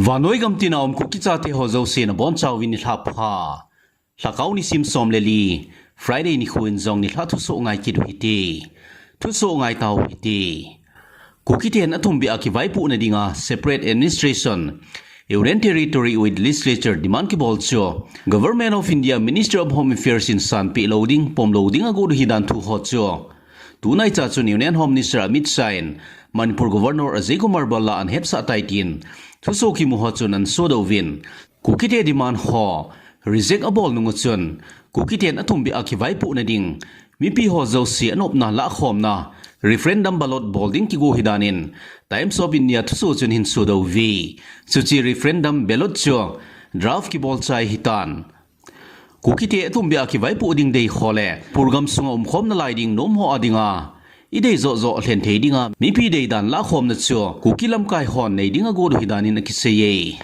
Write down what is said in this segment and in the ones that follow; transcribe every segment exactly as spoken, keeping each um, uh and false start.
Vannoi gamtina um Kuki chate ho jouse nabonchauvin nilhah pha. Lhakao nisim som le li, Friday nikho in jong nilhah thusoh ngai kit u hite. Thusoh ngai tau hite. Kuki ten athum beh a kivaipohna dinga separate administration, Union Territory with legislature demand kibol chu Government of India, Ministry of Home Affairs in sanpeh lou ding, pom lou ding agot u hidan thu ho chu tunaicha chun Union Home Minister Amit Shah in Manipur Governor Ajay Kumar Bhalla ana hetsah tai tin thusoh kimu ho chun ana sodoh uvin, Kukite demand ho reject abol nung u chun Kuki ten athum beh a kivaipohna ding, mipi ho jouse anopna lahkhomna referendum ballot bol ding kigo hidan in Times of India thusoh chun ahin sodoh uve. Chuche referendum ballot chu draft kibol chai ahitan. Kukite athum beh a kivaipoh ding dei ho le Manipur gamsunga umkhom nalai ding nom ho a dinga idei joh joh lhen thei dinga mipi deidan lahkhomna chu Kuki lamkai hon nei ding agot u hidan in akiseiye.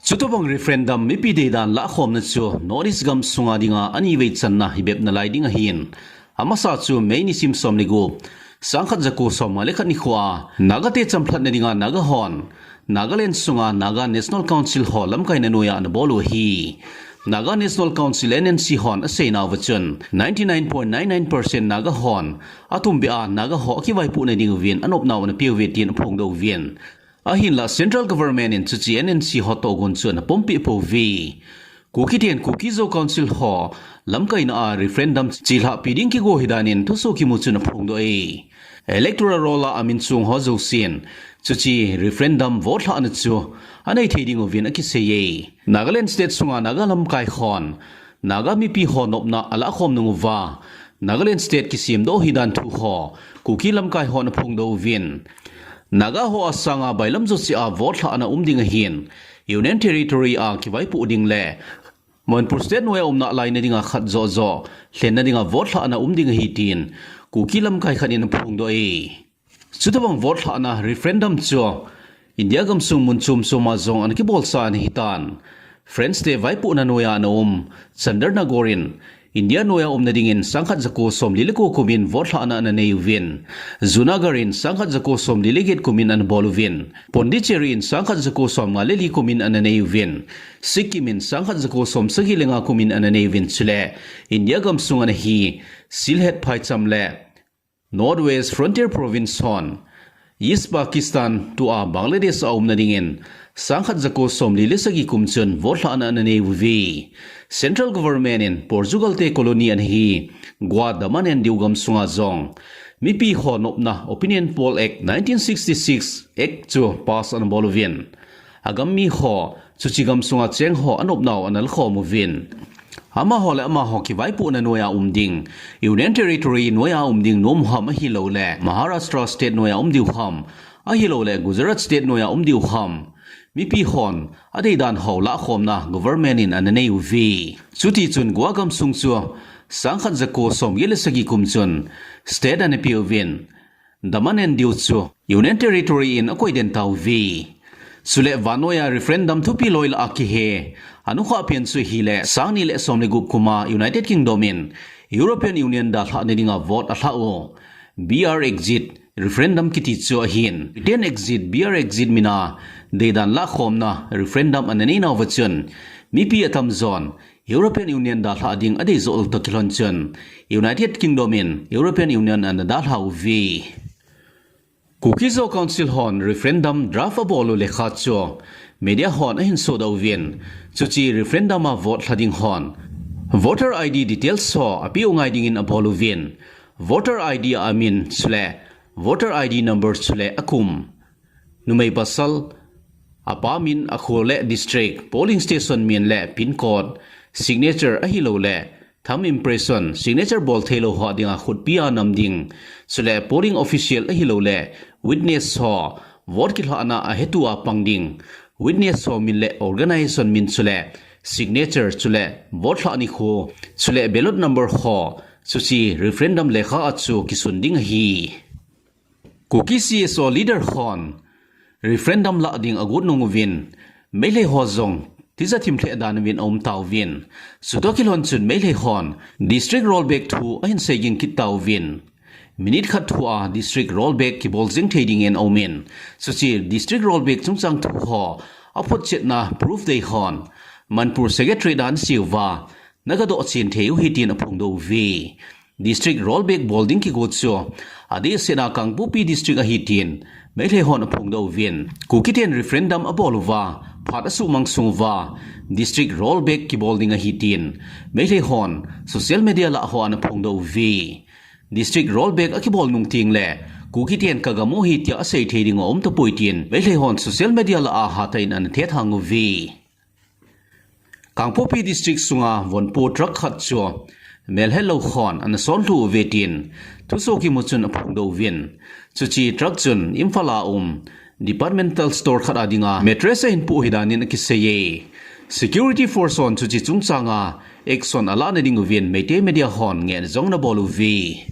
Chutobang referendum mipi deidan lahkhomna chu North East gamsunga dinga anivei channa hibep nalai ding ahin. Amasa chu May nisim som le gup, sangkhat jako som nga le khat nikhoa Nagate chamlhatna dinga Naga hon Nagaland sunga Naga National Council ho lamkaina noiya anabol u ahi. Naga National Council, N N C hon aseinauva chun ninety nine point nine nine percent Naga hon athum beh a Naga ho akivaipohna ding uvin anopnau anapeuve tin aphongdoh uvin. Ahinla Central Government in chuche N N C ho tohgon chu anapompeh pouve. Kuki ten Kuki Zo Council ho lamkaina a referendum chelhahpi ding kigo hidan in thusoh kimu chun aphongdoh e. Electoral roll a amin chung ho jousen chuche referendum vote lhahna chu anei thei ding uvin akiseiye. Nagaland State sunga Naga lamkai hon Naga mipi ho nopna alahkhom nung uva Nagaland State kisemdoh hidan thu ho Kuki lamkai hon aphongdoh uvin. Naga ho a sanga bailam jouse a vote lhahna um ding ahin, Union Territory a kivaipoh ding le Manipur State noiya umna laina dinga khat joh joh lhenna dinga vote lhahna um ding ahi tin Kuki lamkai khat in aphongdoh e. Chutobang vote lhahna referendum chu India gamsung mun chom choma jong anakibolsa ana hitan. France te vaipohna noiya anaum Chandernagor in India noiya umna dingin sangkhat jako somli le ko kumin vote lhahna ananei uvin, Junagadh in sangkhat jako somli le get kumin anabol uvin, Pondicherry in sangkhat jako somnga le li kumin ananei uvin, Sikkim in sangkhat jako somsagi le nga kumin ananei uvin, chule India gamsung ana hi Sylhet phaicham le North West Frontier Province hon East Pakistan tua Bangladesh a umna dingin sangkhat jako somli le sagi kum chun vote lhahna ananei uve. Central Government in Portugal te colony ana hi Goa, Daman and Diu gamsunga jong mipi ho nopna Opinion Poll Act, nineteen sixty-six Act chu pass anabol uvin, agam mi ho chuche gamsunga cheng ho anopnau analakhom uvin. Amaho le amaho kivaipohna noiya um ding, Union Territory noiya um ding nom u ham ahilouleh Maharashtra State noiya um diu ham, ahilouleh Gujarat State noiya um diu ham, mipi hon adeidan ho lahkhomna government in ananei uve. Chutichun Goa gamsung chu sangkhat jako somget le sagi kum chun state anapeh uvin, Daman and Diu chu Union Territory in akoiden tauve. Chule vannoiya referendum thupi loi lah a kihe anukhah pen chu ahile, sangni le somle gup kuma United Kingdom in European Union dalhahna dinga vote alhah u, Brexit referendum kiti chu ahin. Britain Exit, Brexit mina deidan lahkhomna referendum ananeinauva chun mipi atamjon European Union dalhah ding adei joh u toh kilhon chun United Kingdom in European Union anadalhah uve. Kuki Zo Council hon referendum draft abol u lekha chu media hon ahin sodoh uvin, chuche referendum a vote lha ding hon voter I D details ho apeh u ngai dingin abol uvin, voter I D a amin chule voter I D number chule akum, numei pasal, apa min, akho le district, polling station min le pin code, signature ahilouleh thumb impression, signature bol theilou ho dinga khutpi a nam ding, chule polling official ahilouleh witness ho, vote kilhahna a hetu a pang ding witness ho min le organization min chule signature chule vote lhah nikho chule ballot number ho chuche referendum lekha a chu kisun ding ahi. Kuki C S O leader hon referendum lah ding agot nung uvin, Meitei ho jong tija thim lheh dan uvin aum tauvin. Chutoh kilhon chun Meitei hon district rollback thu ahin seiging kit tauvin. Minute khat thua district rollback kibol jeng thei dingin aumin, chuche district rollback chungchang thu ho aphotchetna proof dei hon Manipur Secretariat a ana seuva, nagadoh chen thei u ahi tin aphongdoh uve. District rollback bol ding kigo chu adehset a Kangpokpi District ahi tin Meitei hon aphongdoh uvin, Kuki ten referendum abol uva phat asuhmang sung uva District rollback kibol ding ahi tin Meitei hon social media lah hoa ana phongdoh uve. District rollback akibol nung tengle Kuki ten kagam u ahi tia asei thei ding aum tapoi tin Meitei hon social media lah a hatah in ana thethang uve. Kangpokpi District sunga vonpo truck khat chu melhelou hon ana sonlhu uve tin thusoh kimu chun aphongdoh uvin, chuche truck chun Imphal a um departmental store khat a dinga mattress ahin poh ahi danin akiseiye. Security force hon chuche chungchanga action alahna ding uvin Meitei media hon ngehna jong ana bol uve.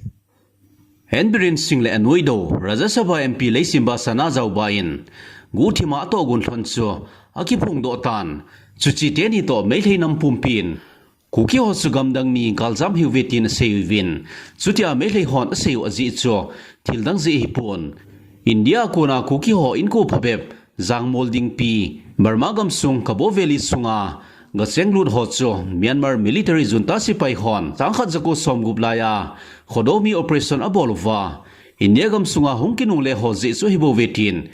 N Biren Singh le anoidoh Rajya Sabha M P Leishemba Sanajaoba in guhthima atohgon lhon chu akiphongdoh tan, chuche teni toh Meitei nam pumpin Kuki ho chu gamdang mi galjam ahiuve tin asei uvin, chutia Meitei hon asei u ajeh chu thildang jeh ahipon, India a kona Kuki ho inko phabep jangmol dingpi Burma gamsung Kabaw Valley sunga gachenglut ho chu Myanmar military junta sepai hon sangkhat jako somgup laiya khodomi operation abol uva India gamsunga hung kinungle ho jeh chu ahibouve tin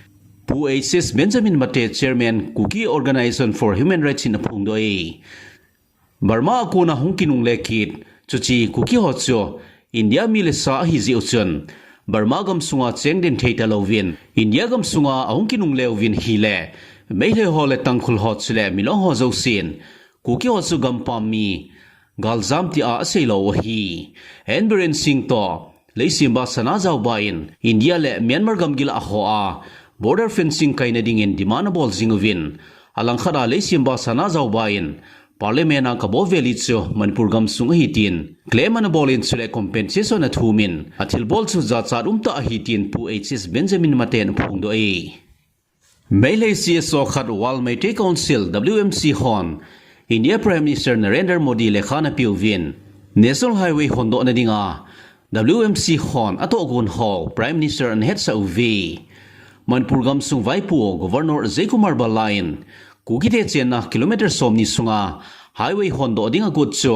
Pu H S Benjamin Mate, Chairman Kuki Organization for Human Rights in aphongdoh e. Burma a kona hung kinungle kit chuche Kuki ho chu India mi le sa ahi jeh u chun Burma gamsunga chengden thei talouvin India gamsunga ahung kinungle uvin ahile Meitei ho le Tangkhul ho chule Milong ho jousen Kuki ho chu gampam mi galjam tia aseilou u ahi. N Biren Singh toh Leishemba Sanajaoba in India le Myanmar gamgi lah hoa border fencing kaina dingin demand abol jing uvin, alangkhat a Leishemba Sanajaoba in Parliament a Kabaw Valley chu Manipur gamsung ahi tin claim ana bol in chule compensation athumin athilbol chu jachat umtah ahi tin Pu H S Benjamin Mate in aphongdoh e. Meitei C S O khat World Meitei Council, W M C hon India Prime Minister Narendra Modi lekha ana peuvin, National Highway hondohna dinga W M C hon atohgon ho Prime Minister ana hetsah uve. Manipur gamsung vaipo Governor Ajay Kumar Bhalla in Kukite chenna kilometer somni sunga highway hondoh ding agot chu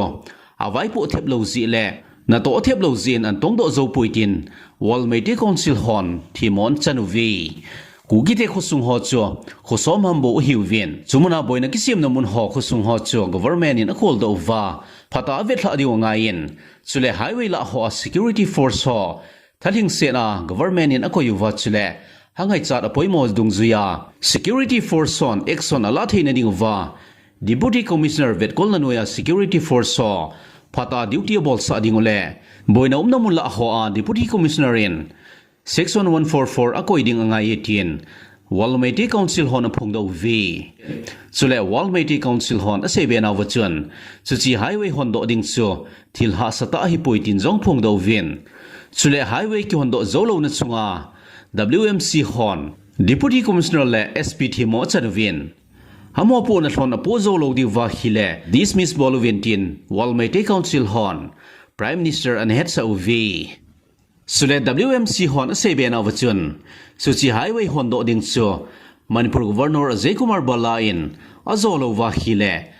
avaipoh theplou jeh le natoh theplou jeh in ana tongdoh joupoi tin World Meitei Council hon themmo ana chan uve. Kukite khosung ho chu khosom ham bou ahiuvin, chumuna boina kisemna mun ho khosung ho chu government in akholdoh uva, phatah a avetlhah diu angaiyin, chule highway lah hoa security force ho thalhingsetna government in akoi uva chule hangaichat apoimo dungjuiya security force hon action alah theina dinguva Deputy Commissioner vetkolna noiya security force ho phatah a duty abolsah ding u le boina umna mun lah hoa Deputy Commissioner in Section one four four akoi ding angaiye tin World Meitei Council hon aphongdoh uve. Chule World Meitei Council hon aseibe nauva chun, chuche highway hondoh ding chu thil hahsatah ahipoi tin jong aphongdoh uvin, chule highway kihondoh joulouna chunga W M C hon Deputy Commissioner le S P themmo achan uvin, amopohna lhon apoh joulou diuva ahile dismiss bol uvin tin World Meitei Council hon Prime Minister ana hetsah uve. Chule W M C hon aseibe nauva chun, chuche highway hondoh ding chu Manipur Governor Ajay Kumar Bhalla in ajolouva ahile,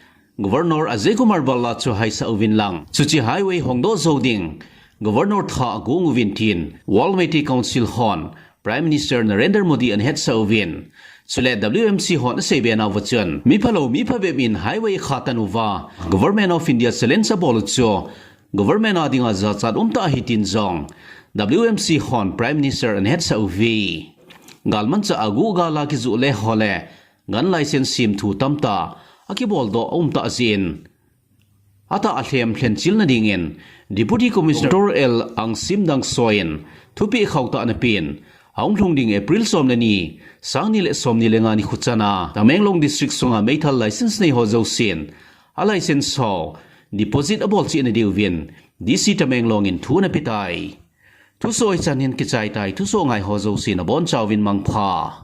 Governor Ajay Kumar Bhalla chu haisah uvin lang, chuche highway hongdoh jou ding Governor tha agong uvin tin World Meitei Council hon Prime Minister Narendra Modi ana hetsah uvin. Chule W M C hon aseibe nauva chun, mi phalou mi phabep in highway akhatan uva Government of India challenge abol u chu Government a dinga jachat umtah ahi tin jong W M C hon Prime Minister ana hetsah uve. Galmanchah a guh gal a kijoh le ho le gun license semthu tamtah akiboldoh aumtah jeh in, atah a lhem lhenchilna dingin Deputy Commissioner Doctor L Angsim Dangso in thupeh khauhtah ana pen, ahung lhung ding April som le ni, sang ni le som ni le nga nikho chana Tamenglong District sunga meithal license nei ho jousen a license ho deposit abol cheh na diuvin D C Tamenglong in thu ana petai. Thusoh hichan hin kichaitai, thusoh ngai ho jousen abonchauvin mangpha.